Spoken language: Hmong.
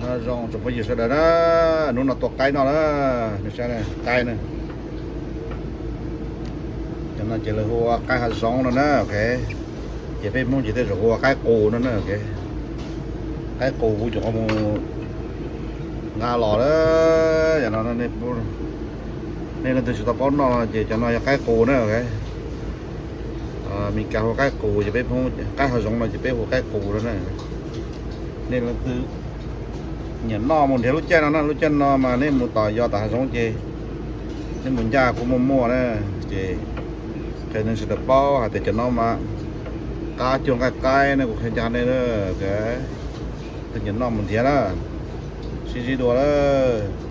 Zoo tsoom phooj ywg sawv daws na, hnub no tua qaib noj na, nej saib qaib na. Cov no ces lawv hu ua qaib hav zoov no na, ok. Ces peb Hmoob ces tej zaum hu ua qaib qus no na, ok. Qaib qus kuv cov qhov mus nqa los na, yog no nej leej twg tsis tau paub noj no ces cov no yog qaib qus na, ok. Meskas hu qaib qus ces peb Hmoob qaib hav zoov no ces peb hu qaib qus no na. Nej leej twg nyiam noj mus nrhiav lub caij no na, lub caij no mas nej mus tom yos tom hav zoov ces nej mus ncaj kuj muaj muaj na. Ces qhia nej sawv daws paub hais tias cov no mas qab cuag nqaij qaib ne, kuv qhia ncaj nej, leej twg nyiam noj mus nrhiav na, sib ntsib dua lawm.